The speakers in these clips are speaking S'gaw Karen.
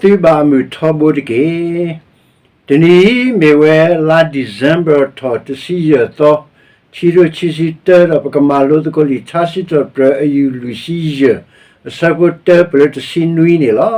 သုဘၣ်အမုာ်ထီဘိတက့ၢ်. တနံၤအံၤမ့ၢ်ဝဲလါ December ထီၣ်တဆံယဲၢ်သီ, ခံကထိခံဆံတၢ ဒီးပကမၤလိသကိးလံာ်ထါစံးထီၣ်ပတြၢၤအယူၢ်လွံၢ်ဆံယဲၢ်, အဆၢဖိတၢပၢၢ်လၢတဆံနွံန့ၣ်လီၤ.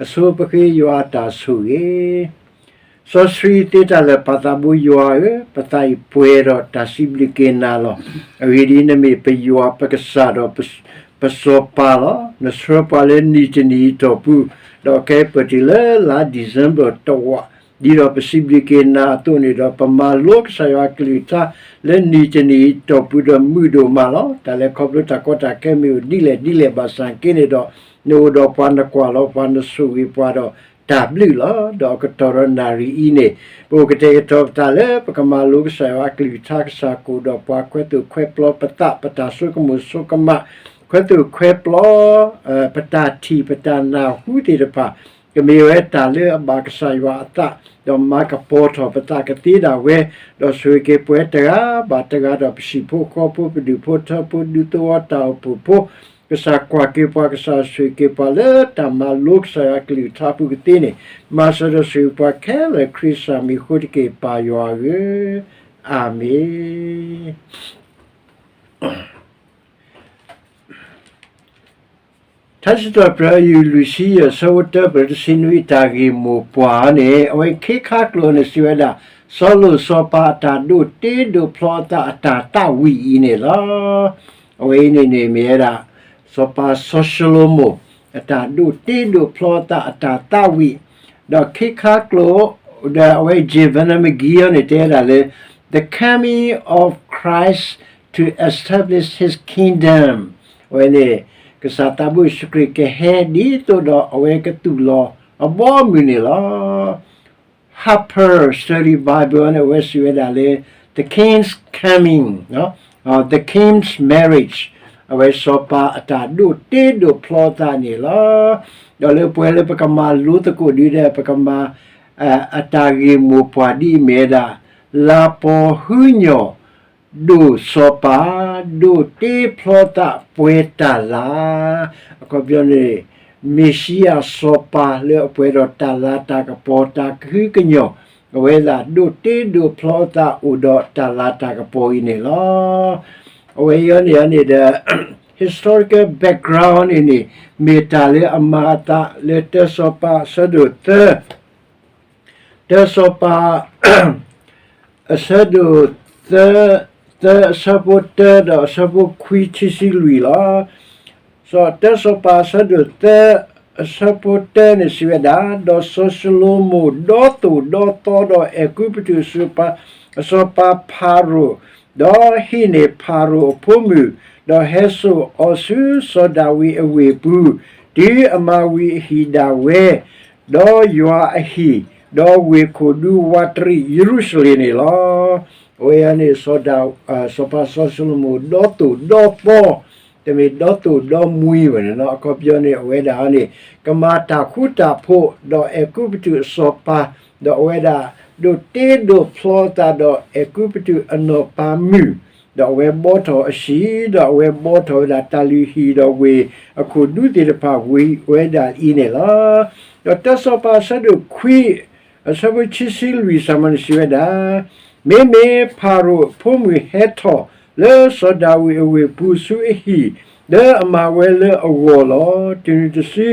အဆိပဃ့ယွၤအတၢ်ဆိၣ်ဂ့ၤ စီဆှံသ့တၢ်လၢာ်ပၢ်သးဘိယွၤဧၢ, ပသးအံၤပှဲၤဒီးတၢ်စံးဘျုးက့ၤနၤလီၤ. အဂ့ၢ်ဒ်အံၤ, နမ့ၢ်ပယွၤပကစၢ်ဒီးပစီၤပၤလီၤ. နဆှၢပှၤလၢနံၣ်တနံၣ်အံၤတီၢ်ပူၤ, ဒီးကဲပၢၢ်တုၤလၢလါ December တဝာ်, ဒ်သိးပစံးဘျုးက့ၤနၤအသိးန့ၣ်ဒီး ပမၤလိကစၢ်ယွၤအကလုၢ်ကထါလၢနံၣ်တနံၣ်အံၤတီၢ်ပူၤဒီးမုာ်ဒိၣ်မးလီၤ. တၢ်လဲၤခီဖျိတၢ်ကီတၢ်ခဲမ့ၢ်အိၣ်ဒ်လဲၣ်ဒ်လဲၣ်ဘၣ်ဆၣ်က့န့ၣ်ဒီး နအိၣ်ဒီးပှၤ နကွၢ်လီၤပှၤ နဆိၣ်ဂ့ၤပှၤဒီးတၢ်ဘျုးလီၤ. ဒီးအကတီၢ်ဒီးနၣ်ရံၣ်အံၤန့ၣ် ပအိၣ်ကတဲာ်ကတီၤပသးလၢ ပကမၤလိကစၢ်ယွၤအကလုၢ်ကထါ ကစၢ်ကအိၣ်ဒီးပှၤ ခွဲးသိၣ်ခွဲးပျီပသး ပတၢ်ဆိကမိၣ်ဆိကမး, ခွဲးသိၣ်ခွဲးပျီ ပတၢ်ထံၣ်ပတၢ်နၢ်ဟူသ့ၣ်တဖၣ် ကမ့ၢ်ဝဲတၢ်လၢအဘၣ်ကစၢ်ယွၤအသး, ဒီးမၤကပီၤထီၣ်ပသးကသ့ဒၣ်ဝဲ, ဒီးဆိၣ်ဂ့ၤက့ၤပှၤတဂၤဘၣ်တဂၤ ဒီးပဟံၣ်ဖိဃီဖိ ပဒူၣ်ဖိထၢဖိ ဒူသဝီတၢ်အိၣ်ဖှိၣ်ဖိ, ကစၢ်ကွၢ်က့ၤပှၤ ကစၢ်ဆိၣ်ဂ့ၤက့ၤပှၤလၢတၢ်မၤလိကစၢ်ယွၤအကလုၢ်ကထါအပူၤကသ့န့ၣ်, မၤစၢၤဒီးဆိၣ်ဂ့ၤပှၤခဲလၢာ် ခရံာ်စၢ်မံၤအဃိတက့ၢ် ပၢ်ယွၤဧၢ, အၤမ့ၣ်. ထါစံးထီၣ်ပတြၢၤအယူၢ်လွံၢ်ဆံယဲၢ် အဆၢဖိတၢပၢၢ်တဆံနွံ တၢ်ဂ့ၢ်မိၢ်ပှၢ်န့ၣ် အဝဲခ့ခါကျိာ်န့ၣ်စံးဝဲဒၣ် စီၤလိာ်စီၤပၤအတၢ်ဒိးတ့ဒိးဖျီအသးအတၢ်သးဝံၣ်အံၤန့ၣ်လီၤ. အဝဲအံၤန့ၣ်န့ၣ်မ့ၢ်ဝဲဒၣ် စီၤပၤစီၤၡလိၤမိၣ် အတၢ်ဒိးတ့ဒိးဖျီအသးအတၢ်သးဝံၣ်, ဒီးခ့ခါကျိာ် ဒီးအဝဲ J Vernon McGee န့ၣ် တဲဝဲဒၣ်လၢ The coming of Christ to establish his kingdom အဝဲန့ၣ် ကစၢ်သးဘိယ့ၣ်ၡူးခရံာ်ကဟဲ ဒ်သိးဒီးအဝဲကသူၣ်လီၤအဘီအမုၢ်န့ၣ်လီၤ. Harper Study Bible န့ၣ် အဝဲစံးဝဲဒၣ်လၢ the king's coming, the king's marriage အဝဲစီၤပၤအတၢ်ဒိးတ့ဒိးဖျီအသးန့ၣ်လီၤ. ဒီးလၢပှဲၤလၢပကမၤလိသကိးဒ်ဒီး ပကမၤ အတၢ်ဂ့ၢ်မိၢ်ပှၢ်ဒ်အံၤမ့ၢ်ဝဲဒၣ် လၤပီၤဟုညိၣ် ဒိၣ်စီၤပၤ ဒိးတ့ဖျီသးပှဲၤတၢ်လၤ, အခီပညီန့ၣ် မ့ၣ်ၡံအၤစီၤပၤလၢအပှဲၤဒီးတၢ်လၤတၢ်ကပီၤတၢ်ကဟုကညီၢ်, အဝဲဒၣ်ဒိးတ့ဒိးဖျီသးအိၣ်ဒီးတၢ်လၤတၢ်ကပီၤအံၤန့ၣ်လီၤ. အဝဲအံၤန့ၣ်န့ၣ်ဒီး historical background န့ၣ်န့ၣ် မ့ၢ်တၢ်လၢအမၤအသးလၢတၢစီၤပၤအဆၢဒိၣ်သၢ တၢစီၤပၤ အဆၢဒိၣ်သၢ သၢအဆၢဖိတၢဒီးအဆၢဖိခွံခံဆံလွံၢ်လီၤ. တၢစီၤပၤအဆၢဒိၣ်သၢ အဆၢဖိတၢန့ၣ်စံးဝဲဒၣ်, ဒီးစီၤၡလိၤမိၣ်ဒီသိၣ်ဒီသီဒီးအဲၤကူပတူးအစီၤပၤ အစီၤပၤဖၤရိၤ, ဒီးဟံးန့ၢ်ဖၤရိၤအဖိမုၣ်, ဒီးဟဲစိာ်အီၤဆူစီၤဒၤဝံးအဝ့ၢ်ပူၤ, တုၤအမၤဝံၤအဟံၣ်ဒၣ်ဝဲ ဒီးယွၤအဟံၣ်, ဒီးဝ့ၢ်ခိၣ်ဒူဝးတရံးယရူၤၡလ့ၣ်န့ၣ်လီၤ. အဝဲအံၤန့ၣ် စီၤပၤစီၤၡလိၤမိၣ်ဒီသိၣ်ဒီသီ, တမ့ၢ်ဒီသိၣ်ဒီမှံဝဲန့ၣ်လီၤ. အခီပညီန့ၣ် အဝဲဒၣ်န့ၣ် ကမၤတၢ်ဃူတၢ်ဖိး ဒီးအဲၤကူပတူးအစီၤပၤ, ဒီးအဝဲဒၣ်ဒိးတ့ဒိးဖျီသးဒီးအဲၤကူပတူးအနီၢ်ပၤမုၣ်, ဒီးအဝဲဘှီထီၣ်အဟံၣ်, ဒီးအဝဲဘှီထီၣ်ဝဲဒၣ်တၢ်လုၢ်ဟံၣ်ဒီးဝ့ၢ်အခိၣ်ဒူသ့ၣ်တဖၣ်ဝံၤဝဲဒၣ်အံၤန့ၣ်လီၤ. ဒီးတၢစီၤပၤအဆၢဒိၣ်ခွံ အဆၢဖိခံဆံလွံၢ်စ့ၢ်ကီးန့ၣ်စံးဝဲဒၣ်, မ့မ့ၢ်ဖၤရိၤအဖိမုၣ်ဟဲထီၣ်လၢစီၤဒၤဝံးအဝ့ၢ်ပူၤဆူအဟံၣ်, လၢအမၤဝဲလၢအဂီၢ်လီၤ. တနုၤတစု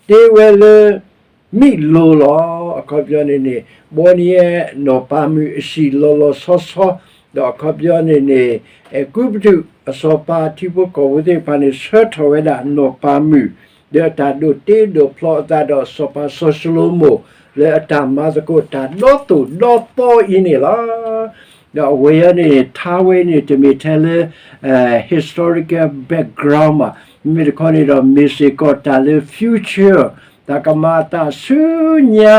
တ့ဝဲလၢ မံးလိလီၤ. အခီပညီန့ၣ်န့ၣ် ဘှီန့ၢ်နီၢ်ပၤမုၣ်အဟံၣ်လီၤလီၤဆီဆီ, ဒီးအခီပညီန့ၣ်န့ၣ် အဲၤကူပတူးအစီၤပၤထံဖိကီၢ်ဖိသ့ၣ်တဖၣ်န့ၣ် ဆှၢထီၣ်ဝဲဒၣ်နီၢ်ပၤမုၣ် လၢအတၢ်ဒိးတ့ဒိးဖျီအသးဒီးစီၤပၤစီၤၡလိၤမိၣ် လၢအတၢ်မၤသကိးတၢ်ဒီသိၣ်ဒီသီအံၤန့ၣ်လီၤ. ဒီးအဝဲအံၤန့ၣ် ထါဝဲန့ၣ် တမ့ၢ်ထဲလၢ historical background ဘၣ်. မ့မ့ၢ်တခီန့ၣ်ဒီး မ့ၢ်စ့ၢ်ကီးတၢ်လၢ future တၢ်ကမၤအသးဆူညါ,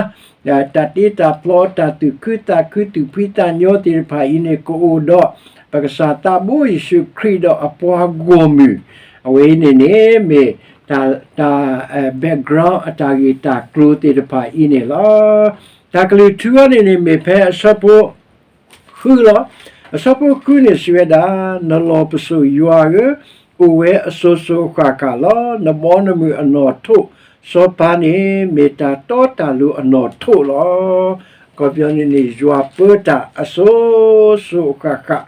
တၢ်တ့တၢ်ဖျီ တၢ်သူၣ်ခုသးခု သူၣ်ဖှံသးညီသ့ၣ်တဖၣ်အံၤန့ၣ် ကအိၣ်ဒီး ပကစၢ်သးဘိယ့ၣ်ၡူးခရံာ်ဒီးအပှၤဂီၢ်မုၢ်, အဝဲအံၤန့ၣ်န့ၣ် မ့ၢ်တၢ် background အတၢ်ဂ့ၢ်တၢ်ကျိၤသ့ၣ်တဖၣ်အံၤန့ၣ်လီၤ. တၢ်ကလုၢ်ထူအံၤန့ၣ်န့ၣ် မ့ၢ်ဖဲအဆၢဖိ ဃုလီၤ. အဆၢဖိဃုန့ၣ်စံးဝဲဒၣ်, နလီၢ်ပစိာ်ယွၤဧၢ, အိၣ်ဝဲအစိၤစိၤအဃၣ်ဃၣ်လီၤ. နဘီနမုၢ်အနီၣ်ထိး စီၤပၤန့ၣ် မ့ၢ်တၢ်တီတၢ်လိၤအနီၣ်ထိးလီၤ. အခီပညီန့ၣ်န့ၣ် ယွၤပၢတၢ်အစိၤစိၤအဃၣ်ဃၣ်,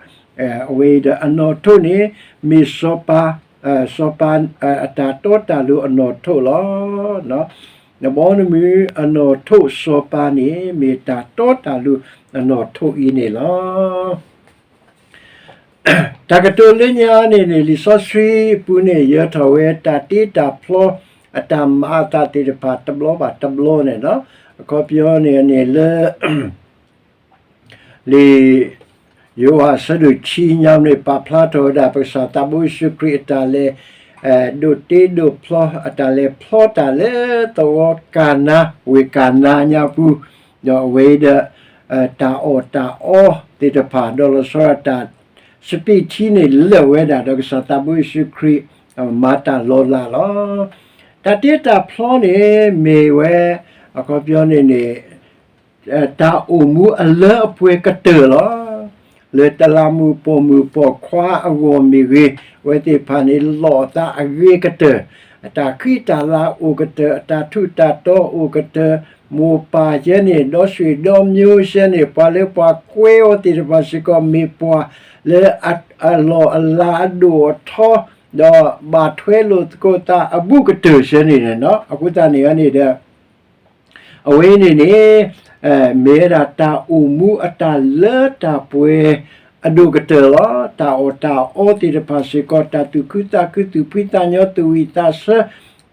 အဝဲအံၤဒီးအနီၣ်ထိးန့ၣ် မ့ၢ်စီၤပၤ, စီၤပၤအတၢ်တီတၢ်လိၤအနီၣ်ထိးလီၤ. နဘီနမုၢ်အနီၣ်ထိးစီၤပၤန့ၣ် မ့ၢ်တၢ်တီတၢ်လိၤအနီၣ်ထိးအံၤန့ၣ်လီၤ. တၢ်ကတိၤလၢညါန့ၣ်န့ၣ် လံာ်စီဆှံအပူၤန့ၣ် ယၢၤထီၣ်ဝဲတၢ်တ့တၢ်ဖျီ အတၢ်မၤအသးသ့ၣ်တဖၣ်တဘျီဘၣ်တဘျီန့ၣ်လီၤ. အခီပညီန့ၣ်န့ၣ်လၢ လံာ်ယိၤဟၣ်အဆၢဒိၣ်ခံညါန့ၣ် ပာ်ဖျါထီၣ်ဝဲဒၣ် ပကစၢ်သးဘိယ့ၣ်ၡူးခရံာ်အတၢ်လဲၤ ဒိးတ့ဒိးဖျီ အတၢ်လဲၤဖျီတၢ်လၢသဝီကၤနါ ဝ့ၢ်ကၤနါညါပူၤ, ဒီးအဝဲအံၤဒီး တၢ်အီၣ်တၢ်အီသ့ၣ်တဖၣ် ဒီးလီၤဆီဒၣ်တၢ် စပံးထံန့ၣ်လၢာ်ဝဲဒၣ် ဒီးကစၢ်သးဘိယ့ၣ်ၡူးခရံာ် မၤတၢ်လီၤလးလီၤ. တၢ်တ့တၢ်ဖျီန့ၣ် မ့ၢ်ဝဲ အခီပညီန့ၣ်န့ၣ် တၢ်အိၣ်မူအလၢအပှဲၤကတၢၢ်လီၤ. လၢတလးမူးပိာ်မုၣ်ပိာ်ခွါအဂီၢ်မ့ၢ်ဂ့ၤ, အဝဲသ့ၣ်တဖၣ်န့ၣ် လီၤအသးအဂ့ၤကတၢၢ်, အတၢ်ဃံတၢ်လၤအိၣ်ကတၢၢ်, အတၢ်ထူးတၢ်တီၤအိၣ်ကတၢၢ်, မိၢ်ပၢ်ယဲန့ၣ် ဒီးဆွေဒီးမျိုးယဲန့ၣ် ပှၤလၢပှၤကွဲအီၤသ့ၣ်တဖၣ်စ့ၢ်ကီး မ့ၢ်ပှၤလၢအလီၢ်အလၤအဒိၣ်အထီ, ဒီးဘၣ်ထွဲလိာ်သကိးသးအဘူးကတၢၢ်ယဲန့ၣ်, အဃိသတးန့ၣ်န့ၣ်ဒီး အဝဲန့ၣ်န့ၣ် မ့ၢ်ဝဲဒၣ်တၢ်အိၣ်မူအတၢ်လၢတၢ်ပှဲၤအဒိၣ်ကတၢၢ်လီၤ. တၢ်အီၣ်တၢ်အီသ့ၣ်တဖၣ်စ့ၢ်ကီး တၢ်သူၣ်ခုသးခု သူၣ်ဖှံသးညီ သူၣ်ဝံၣ်သးဆၢ,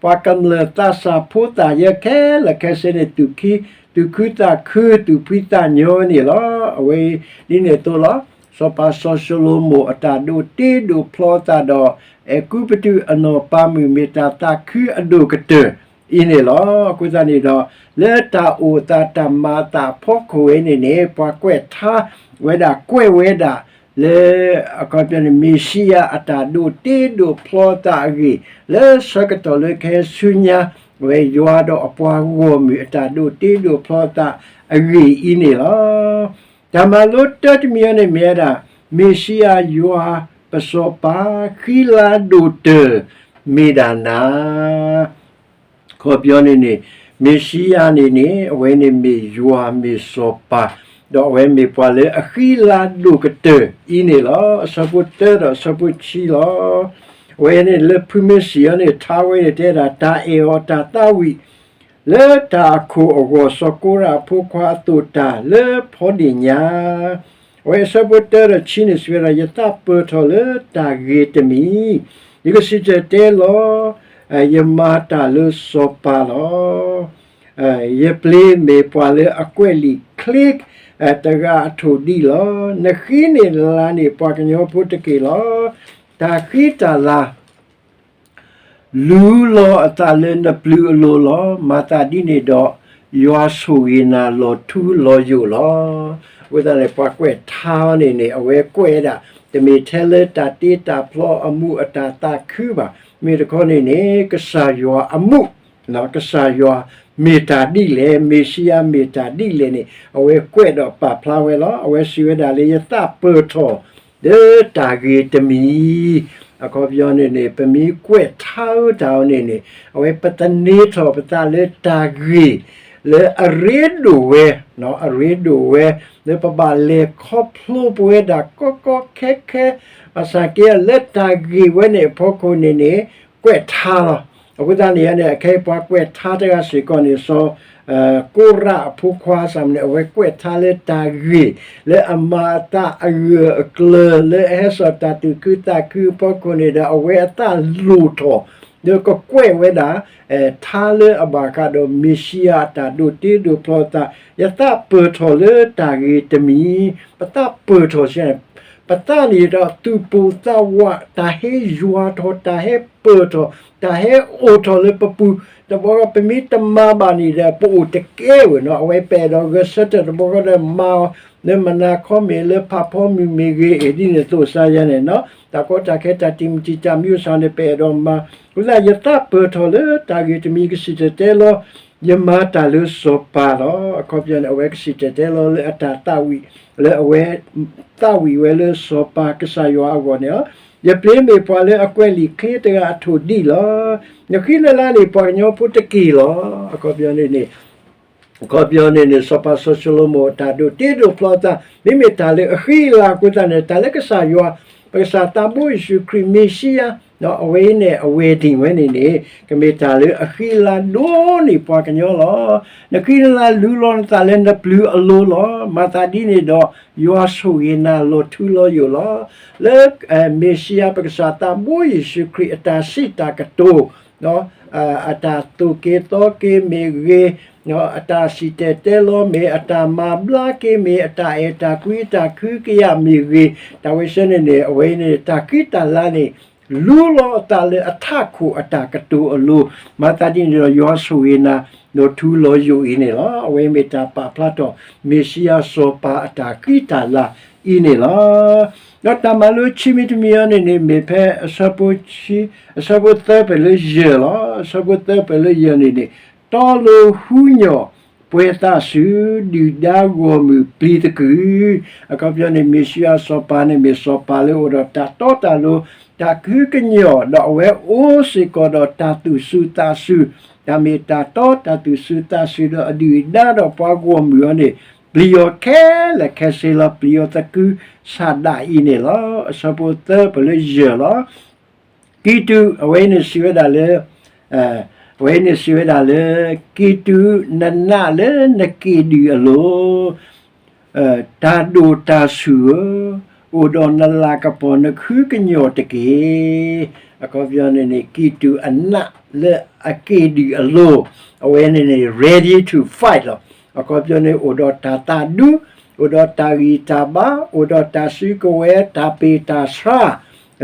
ပှၤကမျၢၢ်သးစၢ်ဖိသၣ်ယဲခဲလၢာ်ခဲဆ့န့ၣ် သူၣ်ခု သူၣ်ခုသးခု သူၣ်ဖှံသးညီန့ၣ်လီၤ. အဝဲဒ်န့ၣ်အသိးလီၤ. စီၤပၤစီၤၡလိၤမိၣ်အတၢ်ဒိးတ့ဒိးဖျီသးဒီး အဲၤကူပတူးအနီၢ်ပၤမုၣ်မ့ၢ်တၢ်သးခုအဒိၣ်ကတၢၢ်အံၤန့ၣ်လီၤ. အဃိသတးန့ၣ်ဒီး လၢတၢ်အိၣ်သးတၢ်မၤအသးအဖီခိၣ်ဝဲန့ၣ်န့ၣ် ပှၤကွဲးထါဝဲဒၣ်ကွဲးဝဲဒၣ် လၢ အခီပညီန့ၣ် မ့ၤၡံအၤအတၢ်ဒိးတ့ဒိးဖျီသးအဂ့ၢ် လၢဆၢကတီၢ်လၢကဟဲဆူညါ ဝဲယွၤဒီးအပှၤဂီၢ်မုၢ်အတၢ်ဒိးတ့ဒိးဖျီသးအဂ့ၢ်အံၤန့ၣ်လီၤ. တၢ်မၤလိတၢတမံၤအံၤန့ၣ်မ့ၢ်ဝဲဒၣ် မ့ၤၡံအၤယွၤပစီၤပၤ ဃံလၤဒိၣ်တၢၢ်မ့ၢ်ဒၣ်နၤ အခီပညီန့ၣ်န့ၣ် မ့ၤၡံအၤန့ၣ်န့ၣ် အဝဲန့ၣ်မ့ၢ်ယွၤမ့ၢ်စီၤပၤ, ဒီးအဝဲမ့ၢ်ပှၤလၢအဃံလၤဒိၣ်ကတၢၢ်အံၤန့ၣ်လီၤ. အဆၢဖိတၢဒီးအဆၢဖိခံလီၤ. အဝဲန့ၣ်လၢဖုမ့ၢ်စံၣ်အီၤန့ၣ် ထါဝဲန့ၣ်တဲဒၣ် တၢ်အဲၣ်အီၤတၢ်သးဝံၣ် လၢတၢ်အခိၣ်အဂီၢ် စီၤကိရးအဖိခွါအသိးတၢ်လၢဖီဒ့ၣ်ညါ အဝဲအဆၢဖိတၢဒီးခံန့ၣ် စံးဝဲဒၣ် ယသးပၢၢ်ထီၣ်လၢတၢ်ဂ့ၤတမံၤ, ယကစံၣ်တဲၤတဲလီၤ, ယမၤတၢ်လၢစီၤပၤလီၤ. ယပျ့ၤမ့ၢ်ပှၤလၢအကွဲးလံာ်ချ့ တဂၤအထိၣ်ဒံးလီၤ. နဃံန့ၢ်နလၤန့ၢ်ပှၤကညီဖိတက့ၢ်လီၤ. တၢ်ဃံတၢ်လၤ လူလီၤအသးလၢနပျုၤအလိၤလီၤ. မၤသးဒ်န့ၣ်ဒီး ယွၤဆိၣ်ဂ့ၤနၤလီၤထူလီၤယိာ်လီၤ. အဃိသတးန့ၣ် ပှၤကွဲးထါန့ၣ်န့ၣ် အဝဲကွဲးဒၣ် တမ့ၢ်ထဲလၢတၢ်တ့တၢ်ဖျီအမူးအတၢ်သးခုဘၣ်. မ့ၢ်တခီန့ၣ်န့ၣ် ကစၢ်ယွၤအမူး ကစၢ်ယွၤမ့ၢ်တၢ်ဒ်လဲၣ်, မ့ၤၡံအၤမ့ၢ်တၢ်ဒ်လဲၣ်န့ၣ် အဝဲကွဲးဒီးပာ်ဖျါဝဲလီၤ. အဝဲစံးဝဲဒၣ်လၢ ယသးပၢၢ်ထီၣ် လၢတၢ်ဂ့ၤတမံၤ အခီပညီန့ၣ်န့ၣ် ပမ့ၢ်ကွဲးထါအတၢ်အီၤန့ၣ်န့ၣ် အဝဲပသန့ၤထီၣ်ပသးလၢတၢ်ဂ့ၤ လၢအရ့ဒိၣ်ဝဲ, အရ့ဒိၣ်ဝဲ လၢပဘၣ်လဲၤခီဖျိပဝဲဒၣ်ကီကီခဲခဲ ဘၣ်ဆၣ်က့လၢတၢ်ဂ့ၤဝဲန့ၣ်အဖီခိၣ်န့ၣ်န့ၣ် ကွဲးထါလီၤ. အဃိသတးန့ၣ်န့ၣ် အခဲအံၤပှၤကွဲးထါတဂၤစ့ၢ်ကီးန့ၣ် စီၤ ကိရးအဖိခွါစ့ၢ်ကီးန့ၣ် အဝဲကွဲးထါလၢတၢ်ဂ့ၤ လၢအမၤအသးအဂၢၢ်အကျၢၤ လၢအဟဲစိာ်တၢ်သူၣ်ခုသးခုအဖီခိၣ်န့ၣ်ဒီး အဝဲအသးလိၣ်ထီၣ် ဒီးကကွဲးဝဲဒၣ် ထါလၢအဘၣ်ဃးဒီးမ့ၤၡံအၤအတၢ်ဒိးတ့ဒိးဖျီအသး, ယသးပၢၢ်ထီၣ်လၢတၢ်ဂ့ၤတမံၤ, ပသးပၢၢ်ထီၣ်စ့ၢ် ပသးန့ၣ်ဒီးသူၣ်ပိၢ်သးဝး တၢ်ဟဲယွၤထီၣ် တၢ်ဟဲပၢၢ်ထီၣ် တၢ်ဟဲအိၣ်ထီၣ်လၢပပူၤ, တဘျီဃီပမ့ၢ်တမၤဘၣ်န့ၣ်ဒီး ပအိၣ်တကဲဝဲနီၤ, အဝဲပအဲၣ်ဒိးဂဲၤဆၢထၢၣ်တဘျီဃီဒီးမၤအီၤ လၢမနၤခီမ့ၢ်လၢဖးဖီမုၢ်မ့ၢ်ဂ့ၤ ဒ်န့ၣ်အသိးစ့ၢ်ယဲန့ၣ်နီၤ, တၢ်ကီတၢ်ခဲတၢ်တံာ်မုၢ်တံာ်တာ်မံၤအိၣ်စ့ၢ်န့ၣ် ပအဲၣ်ဒိးမၤ, အဃိသတး ယသးပၢၢ်ထီၣ်လၢတၢ်ဂ့ၤတမံၤ ကစံၣ်တဲၤတဲလီၤ ယမၤတၢ်လၢစီၤပၤလီၤ. အခီပညီန့ၣ် အဝဲကစံၣ်တဲၤတဲလီၤလၢအတၢ်သးဝံၣ် လၢအဝဲသးဝံၣ်ဝဲလၢစီၤပၤကစၢ်ယွၤအဂီၢ်န့ၣ်လီၤ. ယပျ့ၤမ့ၢ်ပှၤလၢအကွဲးလံာ်ချ့တဂၤအထိၣ်ဒံးလီၤ. နဃံနလၤန့ၣ် ပှၤကညီဖိတက့ၢ်လီၤ. အခီပညီန့ၣ်န့ၣ် အခီပညီန့ၣ်န့ၣ် စီၤပၤစီၤၡလိၤမိၣ်အတၢ်ဒိးတ့ဒိးဖျီအသး မ့မ့ၢ်တၢ်လၢအဃံအလၤအဃိသတးန့ၣ် တၢ်လၢကစၢ်ယွၤ ပကစၢ်သးဘိယ့ၣ်ၡူးခရံာ်မ့ၣ်ၡံအၤ အဝဲအံၤန့ၣ် အဝဲဒံၣ်ဝဲန့ၣ်န့ၣ် ကမ့ၢ်တၢ်လၢအဃံအလၤဒိၣ်န့ၢ်ပှၤကညီလီၤ. နဃံနလၤလူလီၤနသးလၢနပျုၤအလိၤလီၤ. မၤသးဒ်န့ၣ်ဒီး ယွၤဆိၣ်ဂ့ၤနၤလီၤထူလီၤယိာ်လီၤ. လၢမ့ၣ်ၡံအၤပကစၢ်သးဘိယ့ၣ်ၡူးခရံာ်အတၢ်စံးတၢ်ကတိၤ အတၢ်သိၣ်က့ၤသီက့ၤမ့ၢ်ဂ့ၤ, အတၢ်စံၣ်တဲၤတဲလီၤမ့ၢ်, အတၢ်မၤဘျါက့ၤမ့ၢ်, အတၢ်အဲၣ်တၢ်ကွံတၢ်ခုကယာ်မ့ၢ်ဂ့ၤ, တၢ်ဝဲဆၢန့ၣ်န့ၣ် အဝဲန့ၣ် တၢ်ဃံတၢ်လၤန့ၣ် လူလီၤအသးလၢအထးခိၣ်အတၢ်ကတိၤအလိၤ, မၤသးဒ်န့ၣ်ဒီးယွၤဆိၣ်ဂ့ၤနၤ လီၤထူလီၤယိာ်အံၤန့ၣ်လီၤ. အဝဲမ့ၢ်တၢ်ပာ်ဖျါထီၣ် မ့ၣ်ၡံအၤစီၤပၤအတၢ်ဃံတၢ်လၤအံၤန့ၣ်လီၤ. ဒီးတၢ်မၤလိခံမံၤတမံၤအံၤန့ၣ်န့ၣ် မ့ၢ်ဖဲအဆၢဖိဆံ, အဆၢဖိသၢပၢၢ်လၢယဲၢ်လီၤ. အဆၢဖိသၢပၢၢ်လၢယဲၢ်န့ၣ်န့ၣ် တီလိၤဟူညိးပှဲၤသးစူၤ ဒုၣ်ဒါဂီၢ်မုၢ်ပျံၤသကုၤ, အခီပညီန့ၣ် မ့ၣ်ၡံအၤစီၤပၤန့ၣ် မ့ၢ်စီၤပၤလၢအိၣ်ဒီးတၢ်တီတၢ်လိၤ, တၢ်ကဟုကညီၢ်, ဒီးအဝဲအိၣ်စ့ၢ်ကီးဒီးတၢ်သူၣ်စူၤသးစူၤ, တၢ်မ့ၢ်တၢ်တီတၢ်သူၣ်စူၤသးစူၤဒီးအဒုၣ်အဒါဒီးပှၤဂီၢ်မုၢ်အံၤန့ၣ် ပျံၤအီၤခဲလၢာ်ခဲဆ့လီၤ. ပျံၤအီၤသကုၤဆးဒးအံၤန့ၣ်လီၤ. အဆၢဖိသၢပၢၢ်လၢယဲၢ်လီၤ. ကံၢ်တူာ် အဝဲအံၤန့ၣ်စံးဝဲဒၣ်လၢ, အဝဲအံၤန့ၣ်စံးဝဲဒၣ်လၢ ကံၢ်တူာ်နနးလၢနက့ၢ်ဒုၣ်အလိၤ တၢ်ဒိၣ်တၢ်ဆူၣ်ဧၢ, အိၣ်ဒီးနလၤကပီၤနကဟုကညီၢ်တက့ၢ်. အခီပညီန့ၣ်န့ၣ် ကံၢ်တူာ်အနးလၢအက့ၢ်ဒုၣ်အလိၤ, အဝဲန့ၣ်န့ၣ် ready to fight လီၤ. အခီပညီန့ၣ် အိၣ်ဒီးတၢ်သးဒူ, အိၣ်ဒီးတၢ်ဂံၢ်တၢ်ဘါ, အိၣ်ဒီးတၢ်စုကဝဲၤ, တၢ်ပ့ၢ်တၢ်ဆှါ,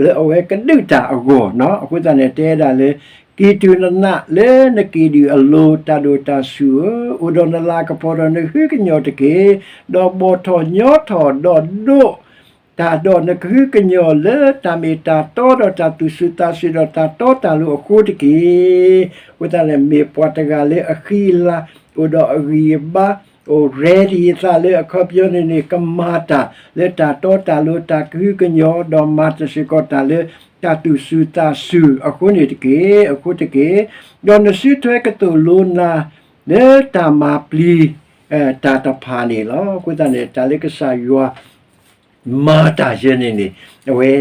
လၢအဝဲကဒုးတၢ်အဂီၢ်, အဃိသတးန့ၣ် တဲဒၣ်လၢ ကံၢ်တူာ်နနးလၢနက့ၢ်ဒုၣ်အလိၤ တၢ်ဒိၣ်တၢ်ဆူၣ်ဧၢ, အိၣ်ဒီးနလၤကပီၤဒီးနကဟုကညီၢ်တက့ၢ်, ဒီးဘီၣ်ထီၣ်ညီထီၣ်ဒီးဒိးတၢ်ဒီးနကဟုကညီၢ်လၢတၢ်မ့ၢ်တၢ်တီဒီးတၢ်သူၣ်စူၤသးစူၤဒီးတၢ်တီတၢ်လိၤအဃိတက့ၢ်. အဃိသတးန့ၣ် မ့ၢ်ပှၤတဂၤလၢအဃံအလၤ, အိၣ်ဒီးအဂံၢ်အဘါ, အိၣ် ready အသးလၢအခီပညီန့ၣ်န့ၣ် ကမၤတၢ်လၢတၢ်တီတၢ်လိၤတၢ်ကဟုကညီၢ် ဒီးမၤတၢ်စ့ၢ်ကီးတၢ်လၢတၢ်သူၣ်စူၤသးစူၤအဃိန့ၣ်တက့ၢ်, အဃိတက့ၢ်. ဒီးနစုထွဲကသိၣ်လိနၤလၢတၢ်မၤပျံၤတၢ်တဖၣ်န့ၣ်လီၤ. အဃိသတးန့ၣ် တၢ်လၢကစၢ်ယွၤ မၤတၢ်ယဲန့ၣ်န့ၣ် အဝဲ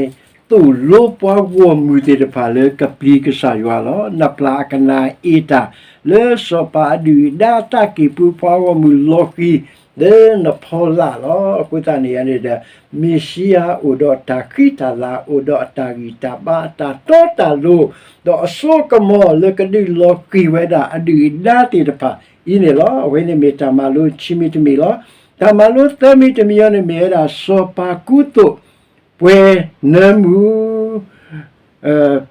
သိၣ်လိပှၤဂီၢ်မုၢ်သ့ၣ်တဖၣ်လၢကပျံၤကစၢ်ယွၤလီၤ. နပျၢ်အကနၣ်အ့ၣ်တၢ်လၢစီၤပၤအဒုၣ်အဒါအသးကံၢ်ပူၤ ပှၤဂီၢ်မုၢ်လီၤဃံၤလၢနဖီလာ်လီၤ. အဃိသတးန့ၣ်န့ၣ်ဒီး မ့ၣ်ၡံအၤအိၣ်ဒီးတၢ်ဃံတၢ်လၤ အိၣ်ဒီးအတၢ်ဂံၢ်တၢ်ဘါအတၢ်တီတၢ်လိၤ ဒီးအစိကမီၤလၢကဒုးလီၤဃံၤဝဲဒၣ်အဒုၣ်အဒါသ့ၣ်တဖၣ်အံၤန့ၣ်လီၤ. အဝဲန့ၣ်မ့ၢ်တၢ်မၤလိခံမံၤတမံၤလီၤ. တၢ်မၤလိသၢမံၤတမံၤအံၤန့ၣ်မ့ၢ်ဝဲဒၣ် စီၤပၤကူသိး ပှဲၤနၢမူ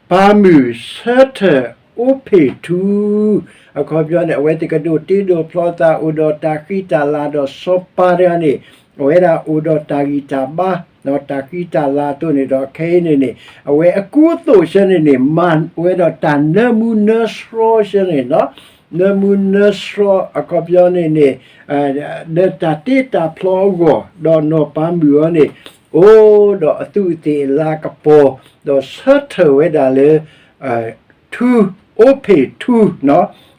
ပၤမုၢ်ဆၢထၢၣ်အိၣ်ဖ့ၣ်ထူ, အခီပညီန့ၣ် အဝဲသ့ၣ်ကဒိးတ့ဒိးဖျီသး အိၣ်ဒီးတၢ်ဃံတၢ်လၤဒီးစီၤပၤတဂၤန့ၣ် အဝဲဒၣ်အိၣ်ဒီးတၢ်ဂံၢ်တၢ်ဘါ ဒီးတၢ်ဃံတၢ်လၤအသိးန့ၣ်ဒီးခဲအံၤန့ၣ်န့ၣ် အဝဲအကူအသိးဆၢန့ၣ်န့ၣ် မၤဝဲဒီးတၢ်နၢမူနၢဆှီဆၢန့ၣ်လီၤ. နၢမူနၢဆှီအခီပညီန့ၣ်န့ၣ် လၢတၢ်တ့တၢ်ဖျီအဂီၢ် ဒီးနီၢ်ပၤမုၣ်အံၤန့ၣ် အိၣ်ဒီးအသူးအသ့ၣ်အလၤကပီၤ ဒီးဆၢထၢၣ်ဝဲဒၣ်လၢ ထူ အိၣ်ဖ့ၣ်ထူ,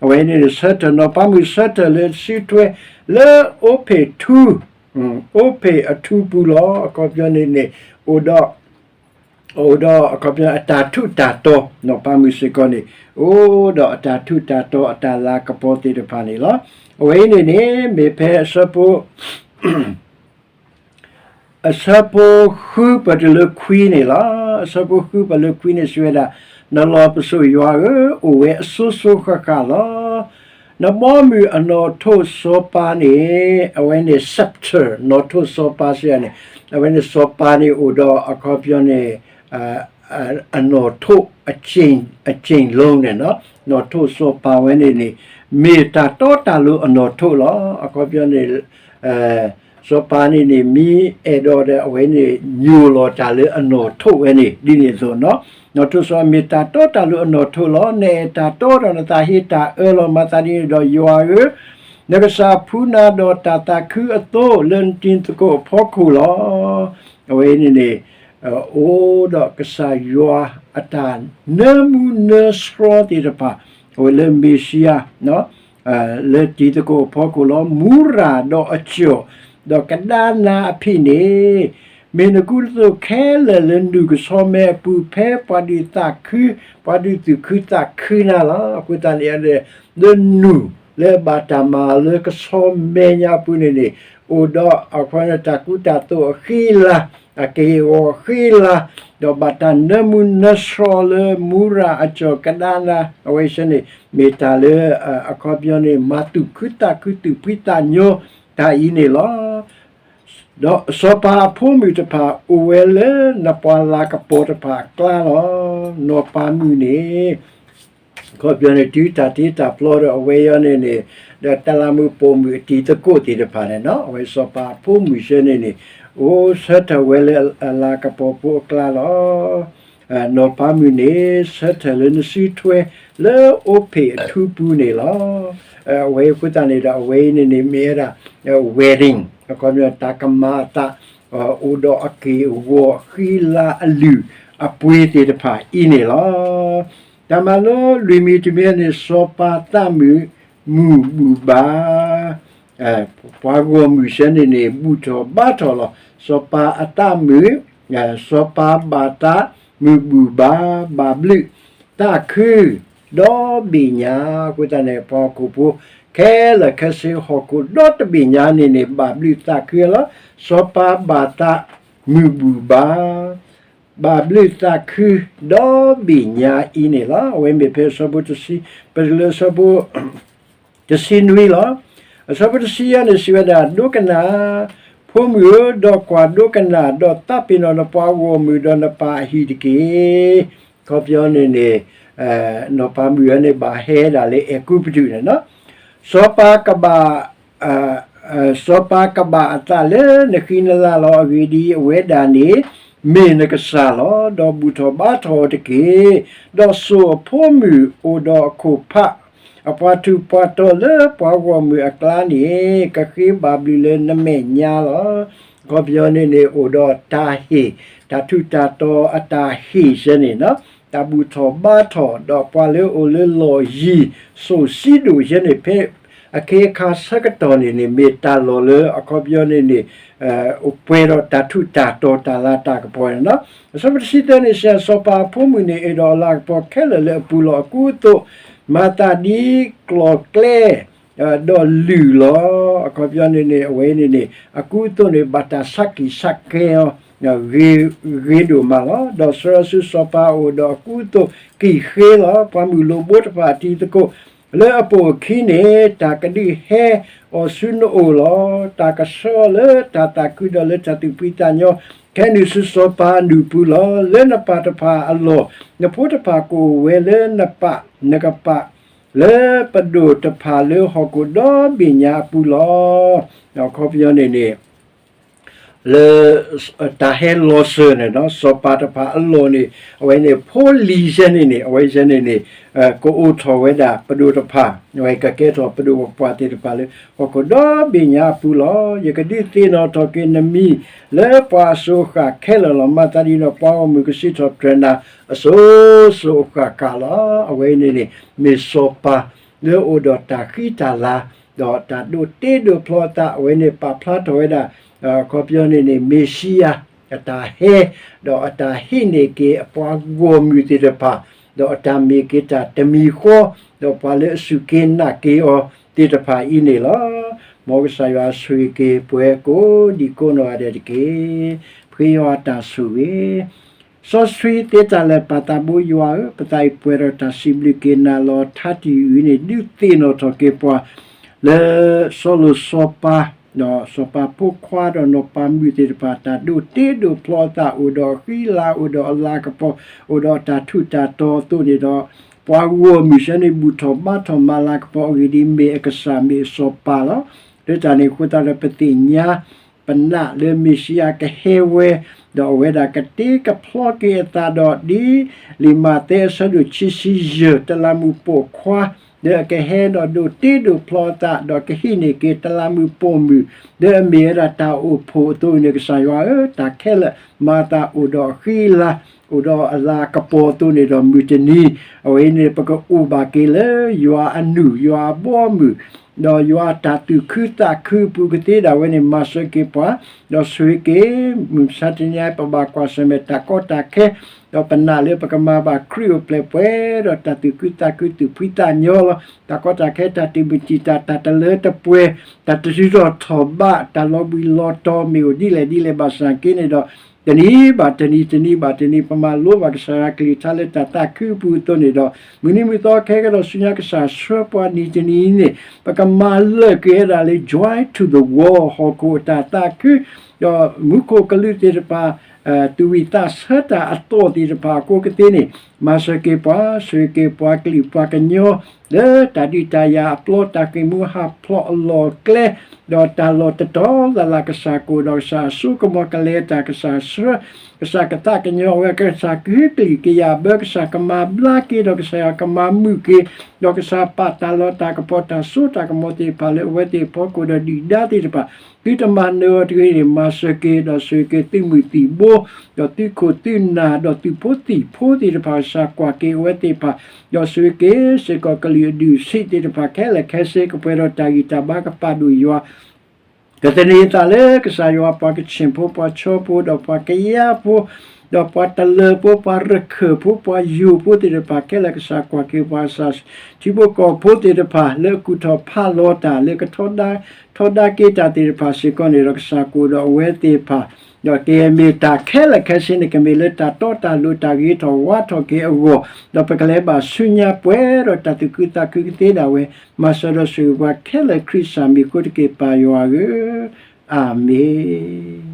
အဝဲန့ၣ်ဆၢထၢၣ် နီၢ်ပၤမုၣ်ဆၢထၢၣ်လၢစုထွဲလၢအိၣ်ဖ့ၣ်ထူ, အိၣ်ဖ့ၣ်အထူပူၤလီၤ. အခီပညီန့ၣ်န့ၣ် အိၣ်ဒီး အိၣ်ဒီးအခီပညီအတၢ်ထူးတၢ်တီၤ နီၢ်ပၤမုၣ်စ့ၢ်ကီးန့ၣ် အိၣ်ဒီးအတၢ်ထူးတၢ်တီၤအတၢ်လၤကပီၤသ့ၣ်တဖၣ်န့ၣ်လီၤ. အဝဲအံၤန့ၣ်န့ၣ် မ့ၢ်ဖဲအဆၢဖိ အဆၢဖိဃုပၢၢ်တုၤလၢခွံန့ၣ်လီၤ. အဆၢဖိဃုပၢၢ်လၢခွံန့ၣ်စံးဝဲဒၣ်, နလီၢ်ပစိာ်ယွၤဧၢ, အိၣ်ဝဲအစိၤစိၤဃၣ်ဃၣ်လီၤ. နဘီမုၢ်အနီၣ်ထိးစီၤပၤန့ၣ် အဝဲန့ၣ် scepter နီၣ်ထိးစီၤပၤစံးန့ၣ် အဝဲန့ၣ်စီၤပၤန့ၣ်အိၣ်ဒီးအခီပညီန့ၣ် အနီၣ်ထိး အက့ၣ် အက့ၣ်လိၤန့ၣ်လီၤ. နီၣ်ထိးစီၤပၤဝဲန့ၣ်န့ၣ် မ့ၢ်တၢ်တီတၢ်လိၤအနီၣ်ထိးလီၤ. အခီပညီန့ၣ် စီၤပၤန့ၣ်န့ၣ် မ့ၢ်အဲၣ်ဒိးဒီးအဝဲန့ၣ် ညိၣ်လီၤတၢ်လၢအနီၣ်ထိးဝဲန့ၣ် ဒ်န့ၣ်အသိးလီၤ. နီၣ်ထိးစီၤပၤမ့ၢ်တၢ်တီတၢ်လိၤအနီၣ်ထိးလီၤ. နအဲၣ်တၢ်တီဒီးနသးဟ့တၢ်အၢလီၤ. မၤသးဒ်န့ၣ်ဒီးယွၤဧၢ, နကစၢ်ဖှူနၤဒီးတၢ်သးခုအသိးလၢနတံၤသကိးအဖီခိၣ်လီၤ. အဝဲန့ၣ်န့ၣ် အိၣ်ဒီးကစၢ်ယွၤအတၢ်နၢမူနၢဆှီသ့ၣ်တဖၣ်, အဝဲလၢမ့ၤၡံယၤ လၢတံၤသကိးအဖီခိၣ်လီၤ. မူရၤဒီးအစီၤ, ဒီးကဒါနၤအဖံးန့ၣ်, မ့ၢ်နကူနသိးခဲလၢာ်လၢနုၢ်ကဆီမဲအပူၤ ဖဲပှၤဒုးသးခု, ပှၤဒုးသူၣ်ခုသးခုနၤလီၤ. အဃိသတးန့ၣ် လၢနုၢ်လၢဘၣ်တၢ်မၤလၢကဆီမဲညါအပူၤန့ၣ်န့ၣ်, အိၣ်ဒီးအခီပညီတၢ်ကူတၢ်သိးအဃံအလၤ, အက့ၢ်အဂီၤအဃံအလၤ, ဒီးဘၣ်တၢ်နၢမူနၢဆှီလၢမူရၤအစီၤကဒါနၤ အဝဲဆဲန့ၣ် မ့ၢ်တၢ်လၢ အခီပညီန့ၣ် မၤသူၣ်ခုသးခု သူၣ်ဖှံသးညီတၢ်အံၤန့ၣ်လီၤ. ဒီးစီၤပၤအဖိမုၣ်တဖၣ်အိၣ်ဝဲလၢနပှၤလၤကပီၤတဖၣ်အကျါလီၤ. နီၢ်ပၤမုၣ်န့ၣ် အခီပညီန့ၣ် တုၤတၢ်တ့တၢ်ဖျီဒီးအဝဲအံၤန့ၣ်န့ၣ်, ဒီးတလးမူးပိာ်မုၣ်အတံၤသကိးသ့ၣ်တဖၣ်န့ၣ်နီၤ, အဝဲစီၤပၤအဖိမုၣ်ဆဲန့ၣ်န့ၣ်, အိၣ်ဆၢထၢၣ်ဝဲလၢအလၤကပီၤဖိအကျါလီၤ. နီၢ်ပၤမုၣ်န့ၣ် ဆၢထၢၣ်လၢနစုထွဲလၢအိၣ်ဖ့ၣ်အထူပူၤန့ၣ်လီၤ. အဝဲအဃိသတးန့ၣ်ဒီး အဝဲအံၤန့ၣ်န့ၣ် မ့ၢ်ဝဲဒၣ် wedding အခီပညီ တၢ်ကမၤအသး အိၣ်ဒီးအက့ၢ်အဂီၤအဃံအလၤအလုၢ်အပှ့ၤသ့ၣ်တဖၣ်အံၤန့ၣ်လီၤ. တၢ်မၤလိလွံၢ်မံၤတမံၤန့ၣ် စီၤပၤသးမုာ်မုာ်ဘူၣ်ဘါ, ပှၤဂီၢ်မုၢ်ဆဲန့ၣ်န့ၣ် ဘူၣ်ထီၣ်ဘါထီၣ်လီၤ. စီၤပၤအသးမုာ်, စီၤပၤဘၣ်သးမုာ်ဘူၣ်ဘါ, ဘၣ်ဘျုးသးခု ဒီဘ့ၣ်ညါ, အဃိသတးန့ၣ် ပှၤဟီၣ်ခိၣ်ဖိ ခဲလၢာ်ခဲဆ့ဟီၣ်ခိၣ်ဒီတဘ့ၣ်ညါန့ၣ်န့ၣ် ဘၣ်ဘျုးသးခုလီၤ. စီၤပၤဘၣ်သးမုာ်ဘူၣ်ဘါ, ဘၣ်ဘျုးသးခု ဒီဘ့ၣ်ညါအံၤန့ၣ်လီၤ. အဝဲမ့ၢ်ဖဲအဆၢဖိတဆံ, ပတုၤလၢအဆၢဖိ တဆံနွံလီၤ. အဆၢဖိတဆံယဲၢ်န့ၣ် စံးဝဲဒၣ်, ဒိကနၣ်, ဖိမုၣ်ဧၢ, ဒီးကွၢ်ဒိကနၣ်, ဒီးသးပ့ၤနီၣ်နပှၤဂီၢ်မုၢ်ဒီးနပၢ်အဟံၣ်တက့ၢ်. အခီပညီန့ၣ်န့ၣ် နီၢ်ပၤမုၣ်အံၤန့ၣ် ဘၣ်ဟဲဒၣ်လၢအဲၤကူပတူးန့ၣ်နီၤ. စီၤပၤကဘၣ် စီၤပၤကဘၣ်အသးလၢနဃံနလၤလီၤ. အဂ့ၢ်ဒ်အံၤ, အဝဲဒၣ်န့ၣ် မ့ၢ်နကစၢ်လီၤ. ဒီးဘူၣ်ထီၣ်ဘါထီၣ်အီၤတက့ၢ်. ဒီးစိာ်အဖိမုၣ်အိၣ်ဒီးအခိၣ်ဖး, အပှၤထူးပှၤတီၤလၢပှၤဂီၢ်မုၢ်အကျါန့ၣ် ကဃ့ဘၣ်ဘျုးလၢနမဲာ်ညါလီၤ. အခီပညီန့ၣ်န့ၣ် အိၣ်ဒီးတၢ်ဟ့ၣ်, တၢ်ထူးတၢ်တီၤအတၢ်ဟ့ၣ်ဆဲန့ၣ်နီၤ, တၢ်ဘူၣ်ထီၣ်ဘါထီၣ် ဒီးပှၤလၢအိၣ်လၢလီၢ်ယံၤစိၤဆံးဒိၣ်ယဲန့ၣ် ဖဲအခ့အခါဆၢကတီၢ်န့ၣ်န့ၣ် မ့ၢ်တၢ်လီၢ်လၢအခီပညီန့ၣ်န့ၣ် အိၣ်ပှဲၤဒီးတၢ်ထူးတၢ်တီၤတၢ်လၤတၢ်ကပီၤန့ၣ်နီၤ. အဆၢဖိတဆံသၢန့ၣ် စံး, စီၤပၤအဖိမုၣ်န့ၣ် အဲၣ်ဒိးအလၤကပီၤခဲလၢာ်လၢအပူၤလီၤ. အကူအသိး မၤသးဒ်ကျီၣ်ကျဲ ဒီးလုၢ်လီၤ. အခီပညီန့ၣ်န့ၣ် အဝဲန့ၣ်န့ၣ် အကူအသိးန့ၣ် ဘၣ်တၢ်ဆါကံၣ်ဆါကဲအီၤ ဂ့ၤဒိၣ်မးလီၤ. ဒီးဆှၢအီၤဆူစီၤပၤအအိၣ်ဒီးအကူအသိးကံၣ်ဃ့လီၤ. ပှၤမုၢ်လိၣ်ဘိတဖၣ်အတံၤသကိး လၢအပိာ်အခံန့ၣ် တၢ်ကဒုးဟဲအီၤဆူနအိၣ်လီၤ. တၢ်ကဆှၢအီၤလၢတၢ်သးခုဒီးလၢတၢ်သူၣ်ဖှံသးညီ ခဲနုာ်ဆူစီၤပၤအနုၢ်ပူၤလီၤ. လၢနပၢ်တဖၣ်အလီၢ် နဖိတဖၣ်ကအိၣ်ဝဲလၢနပၢ်နကပာ် လၢပဒိၣ်တဖၣ်လၢဟီၣ်ခိၣ်ဒီဘ့ၣ်ညါအပူၤလီၤ. အခီပညီန့ၣ်န့ၣ် လၢ တၢ်ဟဲလီၤစၢၤန့ၣ်ဒီး စီၤပၤတဖၣ်အလီၢ်န့ၣ် အဝဲန့ၣ် ဖိလံၤဆဲန့ၣ်န့ၣ် အဝဲဆဲန့ၣ်န့ၣ် ကအိၣ်ထီၣ်ဝဲဒၣ်ပဒိၣ်တဖၣ်, အဝဲကကဲထီၣ်ပဒိၣ်ပပှၢ်သ့ၣ်တဖၣ်လၢ ဟီၣ်ခိၣ်ဒီဘ့ၣ်ညါအပူၤလီၤ. ယကဒုးသ့ၣ်နီၣ်ထီၣ်က့ၤနမံၤလၢပှၤအစိၤအဃၣ်ခဲလၢာ်လီၤ. မၤသးဒ်န့ၣ်ဒီး ပှၤဂီၢ်မုၢ်ကစံးထီၣ်ပတြၢၤနၤ အစိၤစိၤအဃၣ်ဃၣ်လီၤ. အဝဲန့ၣ်န့ၣ် မ့ၢ်စီၤပၤလၢအအိၣ်ဒီးတၢ်ဃံတၢ်လၤ ဒီးတၢ်ဒိးတ့ဒိးဖျီအသး အဝဲန့ၣ်ပာ်ဖျါထီၣ်ဝဲဒၣ် အခီပညီန့ၣ်န့ၣ် မ့ၤၡံယၤ အတၢ်ဟဲ ဒီးအတၢ်ဟံးန့ၢ်က့ၤအပှၤဂီၢ်မုၢ်သ့ၣ်တဖၣ်, ဒီးအတၢ်မ့ၢ်က့ၤတၢ်တမံၤဃီ, ဒီးပှၤလၢအစူၢ်က့ၤနာ်က့ၤအီၤသ့ၣ်တဖၣ်အံၤန့ၣ်လီၤ. မ်ကစၢ်ယွၤဆိၣ်ဂ့ၤက့ၤပှၤကိးဒံကိးနီၢ်ဂၤဒဲးတက့ၢ်. ဖှံယွၤအတၢ်ဆိၣ်ဂ့ၤ စီဆှံသ့တၢ်လၢာ်ပၢ်သးဘိယွၤဧၢ, ပသးအံၤပှဲၤဒီးတၢ်စံးဘျုးက့ၤနၤလီၤ. ထါတံၢ်အံၤန့ၣ် ဒုးသ့ၣ်နီၣ်ထီၣ်က့ၤပှၤ လၢစီၤလိၤစီၤပၤ, ဒီးစီၤပၤဖိခွါဒီးနီၢ်ပၤမုၣ်သ့ၣ်တဖၣ် တၢ်ဒိးတ့ဒိးဖျီအသးအိၣ်ဒီးအဃံအလၤ အိၣ်ဒီးအလၤကပီၤ အိၣ်ဒီးတၢ်ထူးတၢ်တီၤအသိးန့ၣ်ဒီး ပှၤဂီၢ်မုၢ်ဆၢန့ၣ် ဘူၣ်ထီၣ်ဘါထီၣ်မၤလၤကပီၤအဂ့ၢ်ဒ်အံၤ မ့ၢ်အကစၢ်မ့ၢ်အစီၤပၤလီၤ. လၢတၢ်န့ၣ်အဃိသတးဒီး ပသ့ၣ်ညါ ပနာ်လၢမ့ၣ်ၡံအၤကဟဲဝဲ, ဒီးအဝဲဒၣ်ကတ့ကဖျီက့ၤအသးဒီး ဒ်လံာ်မးသဲအဆၢဒိၣ်ခံဆံယဲၢ် တလးမူးပိာ်ခွါ လၢအကဟဲဒီးဒိးတ့ဒိးဖျီအသး ဒီးကဟံးန့ၢ်က့ၤတလးမုၢ်ပိာ်မုၣ် လၢအမ့ၢ်ဝဲဒၣ်တၢ်အိၣ်ဖှိၣ်အသိးန့ၣ် ကစၢ်ယွၤဧၢ, တၢ်ခဲလၢာ်မၤသးအိၣ်ဒီးအဃံအလၤ အိၣ်ဒီးအလၤကပီၤအသိးန့ၣ်ဒီး မုၢ်တနံၤ အဝဲန့ၣ် ပကအိၣ်ဘၣ်က့ၤလၢယွၤအနုၢ် ယွၤအဘီအမုၢ် ဒီးယွၤတၢ်သူၣ်ခုသးခုအပူၤကသ့ဒၣ်ဝဲန့ၣ် မၤစၢၤက့ၤပှၤ, ဒီးဆိၣ်ဂ့ၤက့ၤ မုၢ်မဆါတနံၤအံၤ ပဘၣ်ကွၢ်ဆၢၣ်မဲာ်တၢ်ကီတၢ်ခဲ, ဒီးပနာ်လၢပကမၤဘၣ်ခရံာ်အိၣ်ဖျဲၣ်ပှဲၤဒီး တၢ်သူၣ်ခုသးခုသူၣ်ဖှံသးညီလီၤ. တၢ်ကီတၢ်ခဲ တၢ်တမုာ်တံာ်တာ် တၢ်တလၢတပှဲၤ တၢ်တတုၤထီၣ်ထီၣ်ဘး တၢ်လီၤဘှံးလီၤတီၤ မ့ၢ်အိၣ်ဒ်လဲၣ်ဒ်လဲၣ်ဘၣ်ဆၣ်က့န့ၣ်ဒီး တနံၤဘၣ်တနံၤ တနံၤဘၣ်တနံၤ ပမၤလိဘၣ်ကစၢ်ယွၤကလုၢ်ကထါလၢတၢ်သးခုအပူၤအသိးန့ၣ်ဒီး မုၢ်နံၤမုၢ်သီခဲကဒီးဆူညါ ကစၢ်ဆှၢပှၤနံၤတနံၤအံၤန့ၣ် ပကမၤလၢာ်က့ၤဝဲဒၣ်လၢ Joy to the World ဟီၣ်ခိၣ်အတၢ်သးခု ဒီးမူခိၣ်ကလူးသ့ၣ်တဖၣ် သူၣ်ဝံၣ်သးဆၢတၢ်အသီၣ်သ့ၣ်တဖၣ်အဃိကသ့န့ၣ် မၤစၢၤက့ၤပှၤ ဆိၣ်ဂ့ၤက့ၤပှၤကလုာ်ပှၤကညီ လၢတၢ်ဒုးတၢ်ယၤအပျီ တၢ်ဃ့ၢ်မှံဟးဖျိးအလီၢ်အကျဲ ဒီးတၢ်လီၢ်တတီၤလၢ်လၢ် ကစၢ်ကအိၣ်ဒီးကစၢ်အစိကမီၤ ကလဲၤတၢ် ကစၢ်ဆှၢ ကစၢ်ကသးကညီၤဝဲ ကစၢ်ကဟုကလံၢ်ကယာ်ဘၢ ကစၢ်ကမၤဘျါက့ၤ ဒီးကစၢ်ယွၤကမၤမုာ်က့ၤ ဒီးကစၢ်ပာ်တၢ်လီၢ်တၢ်ကပီၤ တၢ်စိတၢ်ကမီၤသ့ၣ်တဖၣ်လၢအဝဲသ့ၣ်အဖီခိၣ် ဒီးဒုၣ်ဒါသ့ၣ်တဖၣ် သုတမၤနၢၤအီၤတဂ့ၤန့ၣ် မၤစၢၤက့ၤ ဒီးဆိၣ်ဂ့ၤက့ၤသုးမုၢ်သံၣ်ဘိ ဒီးသုးခိၣ်သုးနၢ် ဒီးသုးဖိသံၣ်ဖိသ့ၣ်တဖၣ် ကစၢ်ကွၢ်က့ၤအဝဲသ့ၣ်တဖၣ် ဒီးဆိၣ်ဂ့ၤက့ၤစ့ၢ်ကီးကလုာ်အဒုးအဆံးသ့ၣ်တဖၣ် ခဲလၢာ်ခဲဆ့ ကပှဲၤဒီးတၢ်ဂံၢ်တၢ်ဘါ ကပာ်ဒိၣ်ယွၤ ကသန့ၤအသးလၢကစၢ်ယွၤ ပှၤကခၠ့ၣ်ဖိ ပှၤခၠီဖိ ဒီးပှၤကယၤဖိ ဒီးပှၤတလၢၢ်ဖိ ပှၤရခၢၣ်ဖိ ပှၤယိၤဖိသ့ၣ်တဖၣ်ခဲလၢာ် ကစၢ်ကွၢ်က့ၤပှၤ ကစၢ်ထံဖိကီၢ်ဖိသ့ၣ်တဖၣ် လၢအကူၣ်ထီၣ်ဖးလီၤတၢ် လၢကထီဒါက့ၤတၢ်သ့ၣ်တဖၣ်စ့ၢ်ကီးန့ၣ်ဒီး ကစၢ်ကအိၣ်ဒီးအဝဲသ့ၣ်တဖၣ် ဒီးကမ့ၢ်တၢ်ခဲလၢာ်ခဲဆ့န့ၣ် ကမ့ၢ်လၢတၢ်တီတၢ်လိၤ တၢ်ဂ့ၤထီၣ်ဝါထီၣ်က့ၤအဂီၢ် ဒီးပကလဲၤဘၣ်ဆူညါပှဲၤဒီးတၢ်သူၣ်ခုသးခုကသ့ဒၣ်ဝဲ မၤစၢၤဒီးဆိၣ်ဂ့ၤပှၤခဲလၢာ် ခရံာ်စၢ်မံၤအဃိတက့ၢ် ပၢ်ယွၤဧၢ, အၤမ့ၣ်.